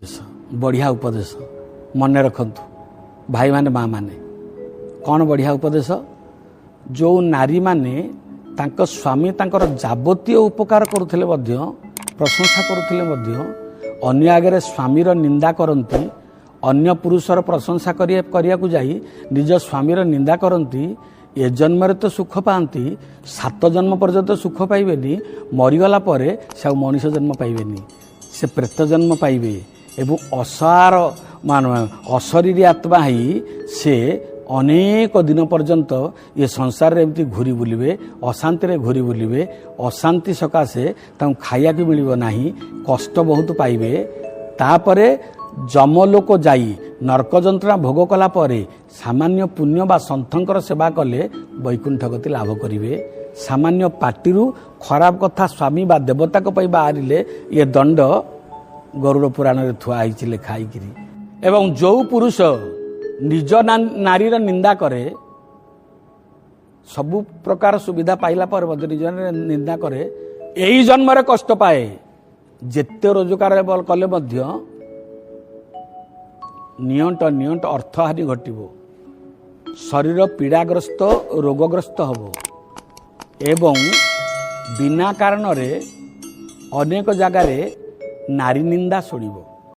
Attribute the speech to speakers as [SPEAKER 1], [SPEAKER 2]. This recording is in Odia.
[SPEAKER 1] ବଢ଼ିଆ ଉପଦେଶ ମନେ ରଖନ୍ତୁ ଭାଇମାନେ, ମାଆମାନେ। କ'ଣ ବଢ଼ିଆ ଉପଦେଶ? ଯେଉଁ ନାରୀମାନେ ତାଙ୍କ ସ୍ୱାମୀ ତାଙ୍କର ଯାବତୀୟ ଉପକାର କରୁଥିଲେ ମଧ୍ୟ, ପ୍ରଶଂସା କରୁଥିଲେ ମଧ୍ୟ ଅନ୍ୟ ଆଗରେ ସ୍ୱାମୀର ନିନ୍ଦା କରନ୍ତି, ଅନ୍ୟ ପୁରୁଷର ପ୍ରଶଂସା କରିବାକୁ ଯାଇ ନିଜ ସ୍ୱାମୀର ନିନ୍ଦା କରନ୍ତି, ଏ ଜନ୍ମରେ ତ ସୁଖ ପାଆନ୍ତି, 7 ଜନ୍ମ ପର୍ଯ୍ୟନ୍ତ ସୁଖ ପାଇବେନି। ମରିଗଲା ପରେ ସେ ଆଉ ମଣିଷ ଜନ୍ମ ପାଇବେନି, ସେ ପ୍ରେତ ଜନ୍ମ ପାଇବେ ଏବଂ ଅସାର ମାନ ଅଶରୀରୀ ଆତ୍ମା ହେଇ ସେ ଅନେକ ଦିନ ପର୍ଯ୍ୟନ୍ତ ଏ ସଂସାରରେ ଏମିତି ଘୁରି ବୁଲିବେ, ଅଶାନ୍ତିରେ ଘୁରି ବୁଲିବେ। ଅଶାନ୍ତି ସକାଶେ ତାଙ୍କୁ ଖାଇବାକୁ ମିଳିବ ନାହିଁ, କଷ୍ଟ ବହୁତ ପାଇବେ। ତାପରେ ଯମଲୋକ ଯାଇ ନର୍କ ଯନ୍ତ୍ରଣା ଭୋଗ କଲା ପରେ ସାମାନ୍ୟ ପୁଣ୍ୟ ବା ସନ୍ଥଙ୍କର ସେବା କଲେ ବୈକୁଣ୍ଠ ଗତି ଲାଭ କରିବେ। ସାମାନ୍ୟ ପାଟିରୁ ଖରାପ କଥା ସ୍ୱାମୀ ବା ଦେବତାଙ୍କ ପାଇଁ ବାହାରିଲେ ଏ ଦଣ୍ଡ ଗରୁଡ଼ ପୁରାଣରେ ଥୁଆ ହେଇଛି ଲେଖା ହେଇକିରି। ଏବଂ ଯେଉଁ ପୁରୁଷ ନିଜ ନାରୀର ନିନ୍ଦା କରେ, ସବୁ ପ୍ରକାର ସୁବିଧା ପାଇଲା ପରେ ମଧ୍ୟ ନିଜ ନିନ୍ଦା କରେ, ଏଇ ଜନ୍ମରେ କଷ୍ଟ ପାଏ। ଯେତେ ରୋଜଗାର କଲେ ମଧ୍ୟ ନିଅଣ୍ଟ ନିଅଣ୍ଟ ଅର୍ଥହାନି ଘଟିବ, ଶରୀର ପୀଡ଼ାଗ୍ରସ୍ତ ରୋଗଗ୍ରସ୍ତ ହେବ ଏବଂ ବିନା କାରଣରେ ଅନେକ ଜାଗାରେ ନାରୀ ନିନ୍ଦା ଶୁଣିବ।